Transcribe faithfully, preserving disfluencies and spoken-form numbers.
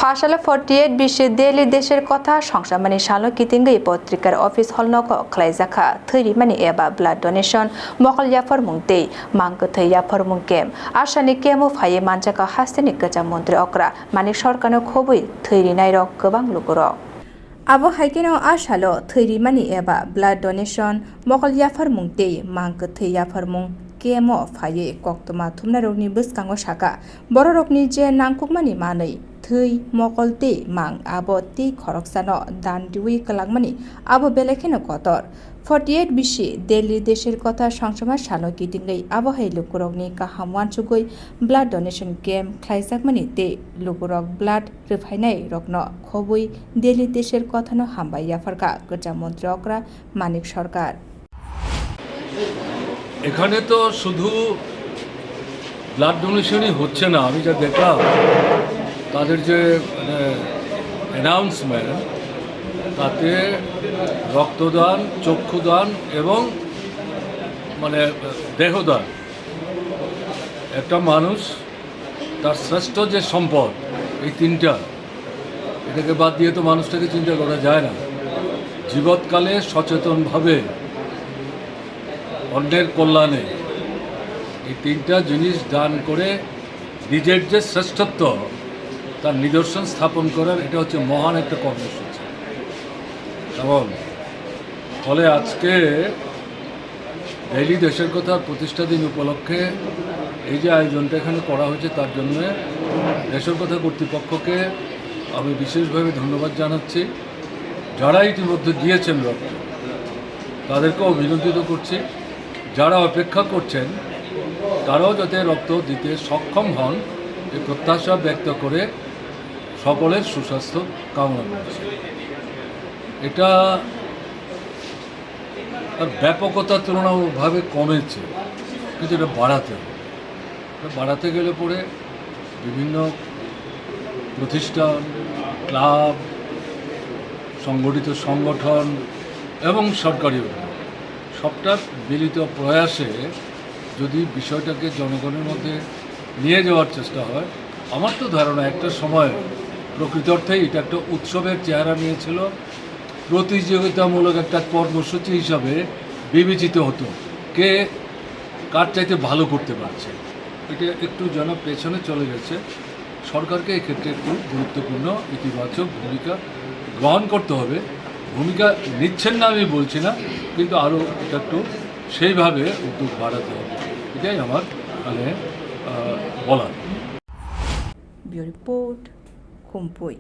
Asalo forty eight bisi Delhi Desher Kotha songsamani salo kitingwi potrikar office hall nogo khlaijak kha thwi rimani eba blood donation, mokol yapharmung tei mang kwthwi yapharmung camp. Asani camp o phaiwi manjak kha hasteni kwcham montri okra Manik Sarkarno khobwi thwi rinairok kwbang lukurok. Abo hai kheno a salo thwi rimani eba blood donation, mokol yapharmung tei mang kwthwi yapharmung camp o phaiwi koktwma thumnairokni bwskango sakha, bororokni je nangkukmani manwi thwi, mokol tei mang abo tei khoroksano dan riwi kwlangmani abo belai kheno kotor. Forty eight bisi Delhi Desher Kotha songsamani salo kitingwi abo hai lukurokni kaham uansugwi blood donation camp khlaijakmani tei lukurok blood rwphainai rokno khobwi Delhi Desher Kothano hambai yapharkha kwcham montri okra Manik Sarkar. এখানে তো শুধু ব্লাড ডোনেশনই হচ্ছে না, আমি যা দেখলাম তাদের যে মানে অ্যানাউন্সমেন্ট, তাতে রক্তদান, চক্ষুদান এবং মানে দেহদান। একটা মানুষ তার শ্রেষ্ঠ যে সম্পদ, এই তিনটা, এটাকে বাদ দিয়ে তো মানুষটাকে চিন্তা করা যায় না। জীবৎকালে সচেতনভাবে অন্যের কল্যাণে এই তিনটা জিনিস দান করে নিজের যে শ্রেষ্ঠত্ব, তার নিদর্শন স্থাপন করার এটা হচ্ছে মহান একটা কর্মসূচি। এবং ফলে আজকে ডেইলি দেশের কথা প্রতিষ্ঠা দিন উপলক্ষে এই যে আয়োজনটা এখানে করা হয়েছে, তার জন্য দেশের কথা কর্তৃপক্ষকে আমি বিশেষভাবে ধন্যবাদ জানাচ্ছি। যারা ইতিমধ্যে দিয়েছেন রক্ত, তাদেরকে অভিনন্দিত করছি। যারা অপেক্ষা করছেন, তারাও যাতে রক্ত দিতে সক্ষম হন, এই প্রত্যাশা ব্যক্ত করে সকলের সুস্বাস্থ্য কামনা করছি। এটা তার ব্যাপকতা তুলনামূলকভাবে কমেছে, কিন্তু এটা বাড়াতে হবে। এটা বাড়াতে গেলে পরে বিভিন্ন প্রতিষ্ঠান, ক্লাব, সংগঠিত সংগঠন এবং সরকারি, সবটার মিলিত প্রয়াসে যদি বিষয়টাকে জনগণের মধ্যে নিয়ে যাওয়ার চেষ্টা হয়, আমার তো ধারণা একটা সময় প্রকৃত অর্থেই এটা একটা উৎসবের চেহারা নিয়েছিল, প্রতিযোগিতামূলক একটা কর্মসূচি হিসাবে বিবেচিত হতো, কে কার চাইতে ভালো করতে পারছে। এটা একটু যেন পেছনে চলে গেছে। সরকারকে এক্ষেত্রে একটু গুরুত্বপূর্ণ ইতিবাচক ভূমিকা গ্রহণ করতে হবে। ভূমিকা নিচ্ছেন না আমি বলছি না, কিন্তু আরও এটা একটু সেইভাবে উদ্যোগ বাড়াতে হবে, এটাই আমার মানে বলার। Bureau Report, Khumpui.